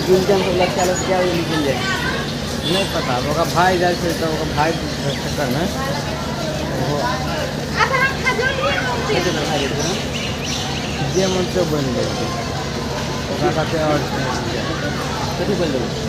जिनके हमसब लटका लऽ कए बजे निकलि जाइ छै? नहि पता, ओकर भाय जाइ छै तऽ ओकर भाय चक्करमे ओहो कते तनख्वाह दै छै? जे मन से बनि जाइ छै ओकरा साथे। आओर कथी बोलि देबै?